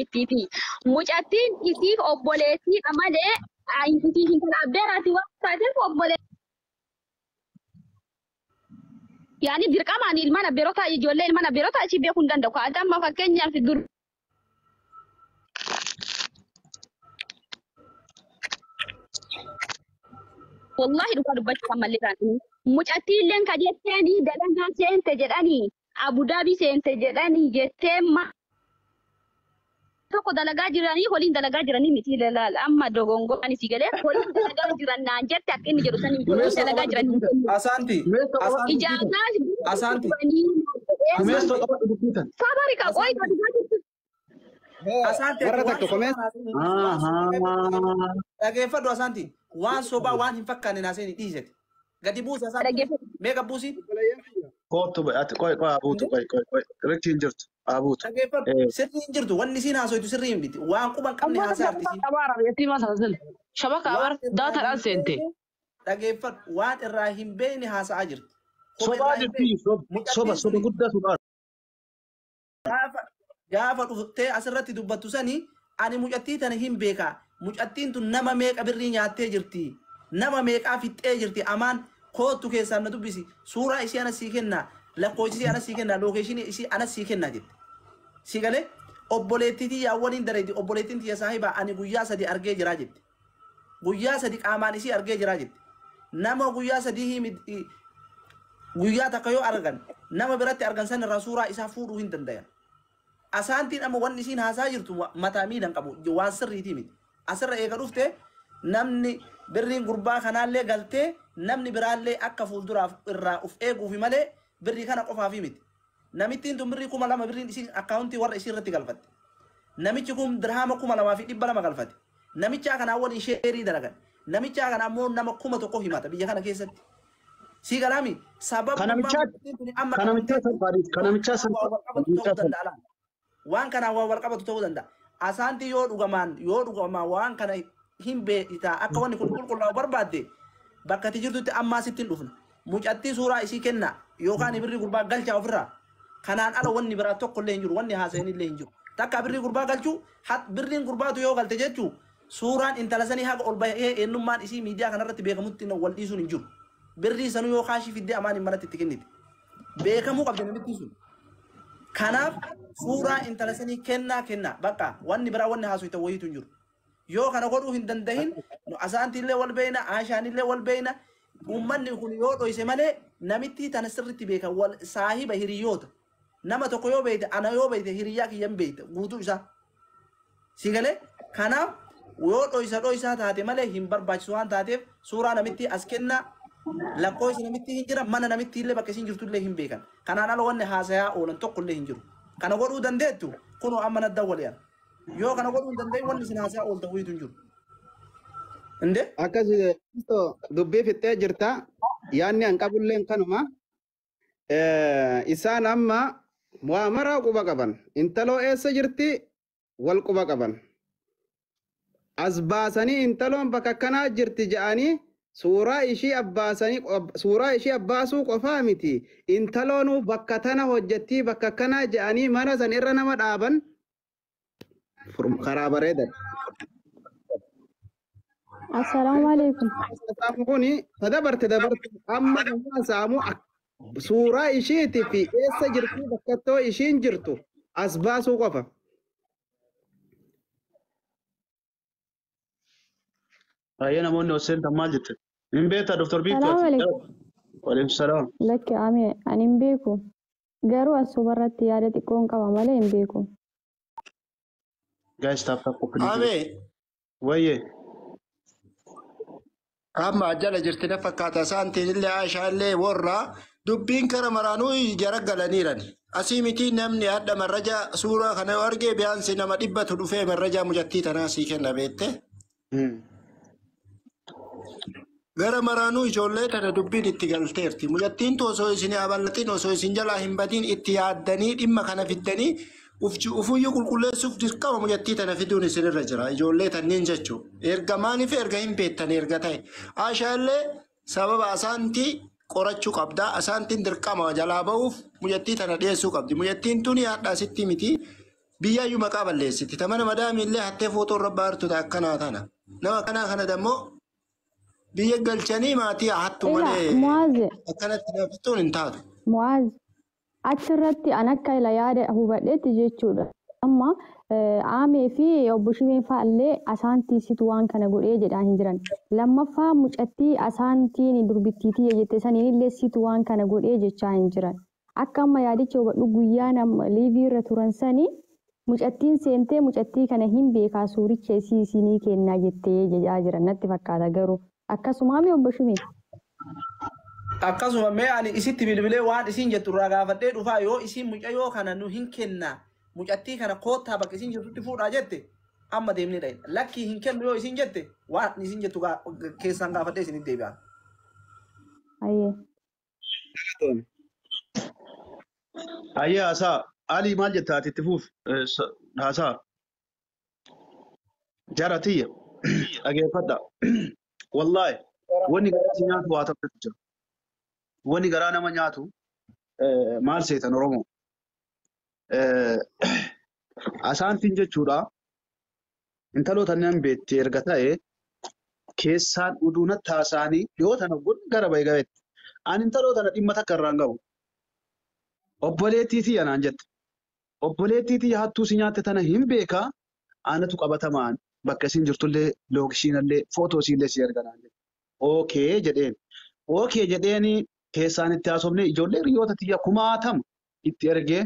Ittiifi mucattiin isiif obboleettiidha malee isiif intala abbeeraati waan taateef obboleettii. Yaani dirqamaan ilmaan abbeerotaa ijoollee ilmaan abbeerotaa ishii beekuu hin danda'u. Kaata amma fakkeenyaaf dur wallahi dhugaa dubbachuu kan mallee ta'an. Mucattii illeen ka jetteeni dalagaa seente jedhanii Abudaabii seente jedhanii jettee ma tokko dalagaa jiranii waliin dalagaa jiranii miti laal amma dogongoran si galee waliin dalagaa jiran naan jette akka inni jedhu sanii miti waliin dalagaa jiranii. Asaanti. Asaanti. Ijaazaa Asaanti. Kumeessoo qabadhu dubbitan. Sabarika qoy Asaanti. Warra takka komees. Dhageeffadhu Asaanti. Waan sobaa waan hin fakkaanne naaseen dhiisete. Gadi buusi Asaanti. Dhaggeeffadhu. Meeqa buusi? Kootu ati qoy qoy abuutu qoy qoy qoy richi hin jirtu abuutu. Dhageeffadhu. Sirrii hin jirtu. Wanni isiin haasoitu sirrii hin miti. Waan quba hin qabne haasaa jirti isiin. Shabaka abar daataadhaan seente. Dhageeffadhu. Waan irraa hin beekne haasa'aa jirti. Sobaa jirti soba soba guddaa sobaa. Gaafa dhuftee asirratti dubbattu sanii ani mucattii tana hin beekaa. Mucattiin tun nama meeqa birrii nyaattee jirti. Nama meeqaa fixxee jirti. Amaan kootu keessaan na dubbisi. Suuraa isii ana sii kenna. Lakkoofsi isii ana sii kenna. Lookeeshinii isii ana sii kenna jette. Si galee obboleettii tiyyaa waliin dareeti. Obboleettiin tiyya saahibaa ani guyyaa sadi argee jiraa jette. Guyyaa sadi qaamaan isii argee jiraa jette. Nama guyyaa sadii himi guyyaa takka yoo argan nama biratti argan san irraa suuraa isaa fuudhuu hin dandayan. Asaantiin amma wanni isiin haasaa jirtu mataa miidhan qabu waan sirriitii miti. Asirra eega dhufte namni birriin gurbaa kanaallee galtee namni biraallee akka fuulduraaf irraa of eeguufi malee birrii kana qofaafi miti. Namittiin tun birrii 2000 birriin isiin akkaawuntii warra isii irratti galfatte. Namichi kun dirhaama 2200 galfate. Namicha kanaa waliin sheerii dalagan. Namicha kana ammoo nama 1000 himata biyya kana keessatti. Si galaami sababa Kanamichaa salphaadhiif kanamichaa salphaadhiif. Waan kanaan waan wal qabatu ta'uu danda'a. Asaanti yoo dhugamaan waan kana hin beektaa akka wanni kun qulqullaa'u barbaadde bakka ati jirtutti ammaa sitti hin dhufna. Mucattii suuraa isii kenna yookaan birrii gurbaa galchaa ofirraa. Kanaan ala wanni biraa tokko illee hin jiru wanni haasa'in illee hin jiru. Takka birrii gurbaa galchuu birriin gurbaatu yoo galte jechuu suuraan intala sanii haga ol bahee eenyummaan isii miidiyaa kanarratti beekamutti wal dhiisuun hin jiru. Birrii sanuu yoo kaashii fiddee amaan hin manatti itti kennite. Beekamuu qabdi namittiin sun. Kanaaf suuraa intala sanii kennaa kennaa bakka wanni biraa wanni haasofte wayiitu hin jiru. Yoo kana godhuu hin dandahin asaanti illee wal beeyna aashaan illee wal beeyna uummanni kun yoo dhoyse malee namitti tana sirriitti beeka wal saahiba hiriyoota. Nama tokko yoo beeyte ana yoo beeyte hiriyyaa kiyyan beeyte guutuu isaa. Si galee kanaaf yoo dhoysa dhoysaa taate malee hin barbaachisu waan taateef suuraa namitti as kennaa lakkoofsi namitti hin jira mana namitti illee bakka isin jirtu illee hin beekan. Kanaan ala wanni haasayaa oolan tokko illee hin jiru. Kana godhuu dandeettu kunoo amma nadda wali'an. Yoo kana godhuu hin dandeenye wanni isin haasayaa ooltan wayiitu hin jiru. Indee? Akkas dubbii fixxee jirta. Yaanni an qabulleen kanuma. Isaan amma waa maraa quba qaban. Intaloo eessa jirti wal quba qaban. As baasanii intaloon bakka akkanaa jirti jedhanii suuraa ishii abbaasanii suuraa ishii abbaasuu qofaa miti. Intaloonuu bakka tana hojjettii bakka akkanaa jedhanii mana san irra nama dhaaban karaa bareedan. Assalaamu alaikum. Saamu kuni dabarte dabarte amma kan saamu suuraa ishiitii fi eessa jirtu bakka ishiin jirtu as baasuu qofa. Baay'ee namoonni hoseen maal jette? Hin beektaa Dr. Biiftuu? Salaamu alaikum. Waalaikum salaam. Lakki ame ani hin beeku. Garuu as subarratti yaada xiqqoon qaba malee hin beeku. Guys, tap tap open. Ame. Wayyee. Amma jala jirti na fakkaata saantiin illee Aishaa illee warra dubbiin kara maraanuu jara galaniiran. Asii miti namni adda marraja suuraa kana yoo arge biyaansi nama 100 dhufee marraja mucattii tanaa sii kenna beette. Gara maraanuu ijoollee tana dubbiin itti galteerti. Mucattiin osoo isin aballatin osoo isin jalaa hin badin itti yaaddanii dhimma kana fiddanii ufuyyuu qulqulleessuuf dirqama mucattii tana fiduun isinirra jira. Ijoollee tanniin jechuudha. Erga maaliif erga hin beektan erga ta'e. Aishaa illee sababa asaantii Qorachuu qabdaa. Asaantiin dirqama jalaa ba'uuf mucattii tana dhiyeessuu qabdi. Mucattiin tuni hadhaa sitti miti. Biyyaayyuu maqaa balleessiti. Tamana madaami illee hattee footoo irra baartu akkanaa tana. Nama akkanaa kana dammoo biyya galchanii maatii hattu Ila malee Mu'aaze akkanatti naftuun hin taatu. Mu'aaz achirratti an akka ila yaada hubadhetti jechuudha. Amma Aamee fi obbo Shimeen fa'aallee asaantii situ waan kana godhee jedhaa hin jiran. Lammaffaa mucattii asaantiin durbittiitii jette saniin illee situ waan kana godhee jechaa hin jiran. Akka amma yaadicha hubadhu guyyaa nama liivii irra turan sanii mucattiin seentee mucattii kana hin beekaa suuricha isii isinii kennaa jettee jedhaa jiran natti fakkaata garuu. Akkasuma mee obbo Shimeen? Akkasuma mee ani isitti bilbilee waan isiin jettu irraa gaafadhee dhufaa yoo isiin mucayyoo kana nu hin kenna mucattii kana koottaa bakka isiin jirtutti fuudhaa jette amma deemnee dhayina. Lakkii hin kennu yoo isiin jette waan isiin jettu keessaan gaafadhee isinitti deebi'a. Ayyee. Ayyee haasaa. Ali maal jetta ati itti fuuf haasaa. Jara tiyya dhageeffadha. Wallaahi wanni garaa si nyaatu waa tokkotu jira. Wanni garaa nama nyaatu maal seetan Oromoo? Asaantiin jechuudha intaloo tanneen beetti erga ta'e keessaan uduu natti haasa'anii dhiyoo tana gara bahe gaheetti. Ani intaloo tana dhimma takka irraa hin qabu. Obboleettii tiyya naan jette. Obboleettii tiyya hattuu si nyaatte tana hin beekaa anatu qabatamaan bakka isin jirtullee lookishiinallee footoo isiillee si erga naan jette. Ookee jedheen. Ookee jedheeni keessaan itti haasofne ijoollee hiriyoota tiyya kumaatama itti ergee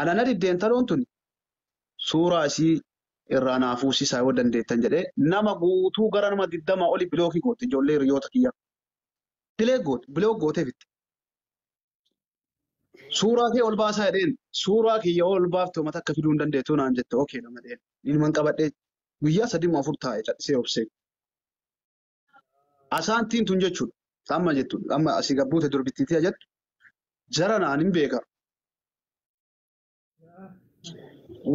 anana diddeen intaloon tun suuraa isii irraa naa fuusisaa yoo dandeettan jedhee nama guutuu gara nama 20 oli bilookii goote ijoollee hiriyoota kiyya. Dilee goote bilook gootee fitte. Suuraa kee ol baasaa jedheen suuraa kiyya ol baafte uummata akka fiduu hin dandeettu naan jette okee nama dheen. Ilman qabadhee guyyaa 3 moo 4 taa'e callisee obsee. Asaantiin tun jechuudha. Amma jettu amma asii gabbuute durbittiitii jettu jara naan hin beeka.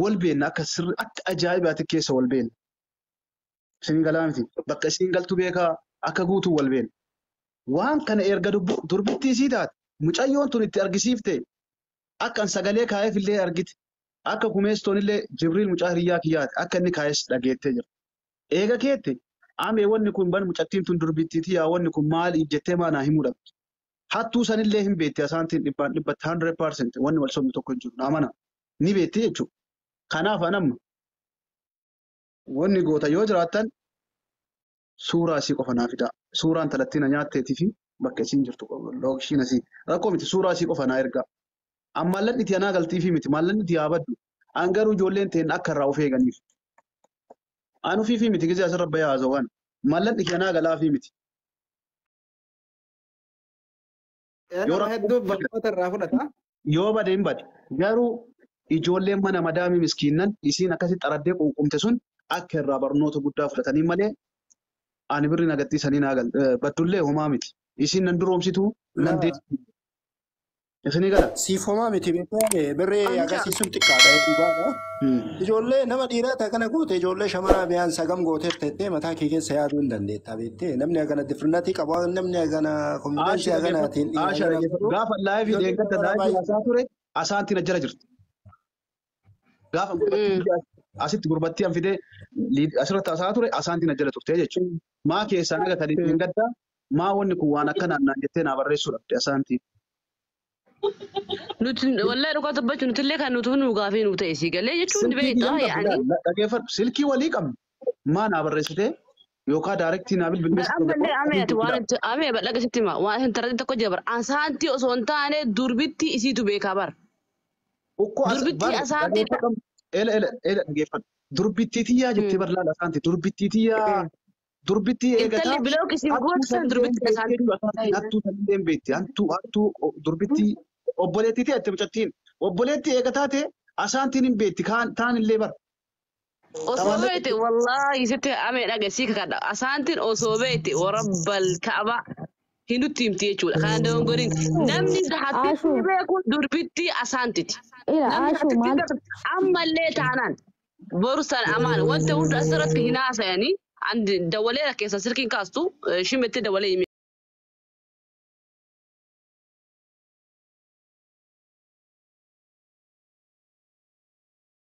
Wal beenna akka sirri akka ajaa'ibaatti keessa wal beenna. Isin galaa miti. Bakka isin galtu beekaa akka guutuu wal beenna. Waan kana erga durbittii isii taate mucayyoon tun itti argisiifte akka an sagalee kaa'eef illee argite akka kumeestoon illee Jibriil mucaa hiriyyaa kiyyaate akka inni kaa'es dhageettee jira. Eega keette amee wanni kun ban mucattiin tun durbittiitii yaa wanni kun maali jettee maanaa himuu dhabde. Hattuu sanillee hin beekti asaantiin dhibbaan dhibbatti 100% wanni wal sobni tokko hin jiru. Amana ni beekti jechuudha. Kanaaf anamma wanni goota yoo jiraattan suuraa isii qofa naa fidaa. Suuraan talattii na nyaatteetii fi bakka isiin jirtu lookishiin asii rakkoo miti suuraa isii qofa naa ergaa. Ammallan itti anaa galtii fi miti maallan itti yaabaddu. An garuu ijoolleen ta'een akka irraa of eeganiif. An ofii fi miti gizee asirra bahee haasa'u kana. Maallan itti anaa galaa fi miti. Yoo Nama hedduu barnoota irraa fudhata. Yoo bade hin bade. Garuu ijoolleen mana madaamii miskiinnan isiin akkasitti araddee qunqumte sun akka irraa barnoota guddaa fudhatanii malee ani birri nagattiisanii naa gal baddullee homaa miti. Isiin nan duroomsitu nan deessitu. Isinii gala. Siif homaa miti beektee birrii Anca. agarsiisuun xiqqaadha dhugaadha. Ijoollee nama dhiiraa ta'e kana goote ijoollee shamaraa biyaan sagam gooteef teettee mataa kee keessa yaaduu hin dandeetta beektee namni agana difirnatii qabu namni agana konfiidensii Aasha aganaatiin dhageeffadhu. dhiira Aasha agana dhageeffadhu. godhu Gaafa laayivii ijoollee deeggarta shamaraa laayivii baay'ee. haasaa ture asaantiin ajjala jirti. Gaafa gurbattii asitti gurbattii an fidee asirratti haasaa ture asaantiin ajjala turte jechuudha. Maa keessaa naga tanii deeggarta maa wanni kun waan akka naannaan jettee naa barreessuu dhabde asaantiin. Nuti wallahi dhugaa dubbachuu nuti illee kan nuti nu gaafii nu ta'e si galee jechuun ni Silkii beektaa kiyyan qabdu yaani. laal dhageeffadhu. Silkii walii qabnu maa naa barreessitee yookaan daayirektii naa bilbilmee Bar ammallee amee ati waan itti amee bal'aa sitti hima waan intarneetii tokko jira bar asaantii osoo hin taane durbitti isiitu beekaa bar. Ukkoo as Durbitti bar asaantii dhageeffadhu. Ela ela ela dhageeffadhu. Durbittii tiyyaa jettee bar laal asaantii durbittii tiyyaa durbittii eegataa Intalli bilook isin hattuu gootu san sanillee hin durbitti beekti asaantii. jechuudha asaantiin hattuu sanillee hin beekti hattuu hattuu durbittii obboleettii ta'e mucattiin obboleettii eegataa ta'e asaantiin hin beekti kaan taanillee bar. Osoo Tamaallee beekte wallaahi sitti amee dhageessii kakadha. Asaantiin osoo beekte warabbal ka'aba hin nutti himti jechuudha. Kana dogongoriin namni hattitti Aashuu beeku durbitti asaantiti. ila Namni Aashuu hattitti maal beeku ammallee taanaan boru sana amaan wanta hunda asirratti hin haasayanii dawwalee keessa silkiin kaastu shimetti dawwalee himi.